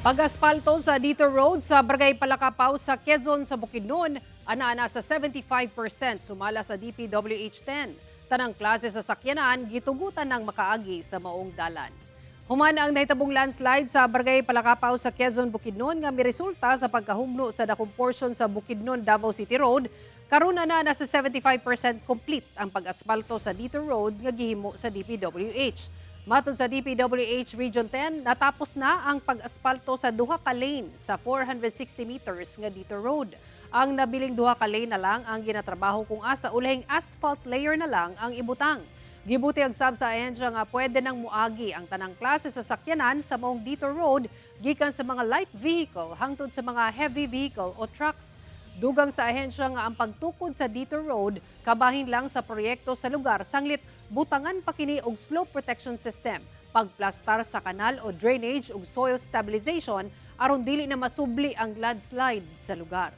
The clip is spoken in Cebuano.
Pag-aspalto sa Dito Road sa Barangay Palakapaw sa Quezon sa Bukidnon, ana-ana sa 75% sumala sa DPWH 10. Tanang klase sa sakyanan gitugutan ng makaagi sa maong dalan. Human ang nahitabong landslide sa Barangay Palakapaw sa Quezon, Bukidnon nga miresulta sa pagkahugno sa dakong portion sa Bukidnon Davao City Road, karon na nasa 75% complete ang pag-aspalto sa Dito Road nga gihimo sa DPWH. Matod sa DPWH Region 10, natapos na ang pag-aspalto sa duha ka lane sa 460 meters nga Dito Road. Ang nabiling duha ka lane na lang ang ginatrabaho kung asa ulahing asphalt layer na lang ang ibutang. Gibutyag sab sa ahensya nga pwede nang muagi ang tanang klase sa sakyanan sa maong Dito Road gikan sa mga light vehicle hangtod sa mga heavy vehicle o trucks. Dugang sa ahensya nga ang pagtukod sa Dito Road kabahin lang sa proyekto sa lugar sanglit butangan pa kini og slope protection system, pagplastar sa kanal o drainage ug soil stabilization aron dili na masubli ang landslide sa lugar.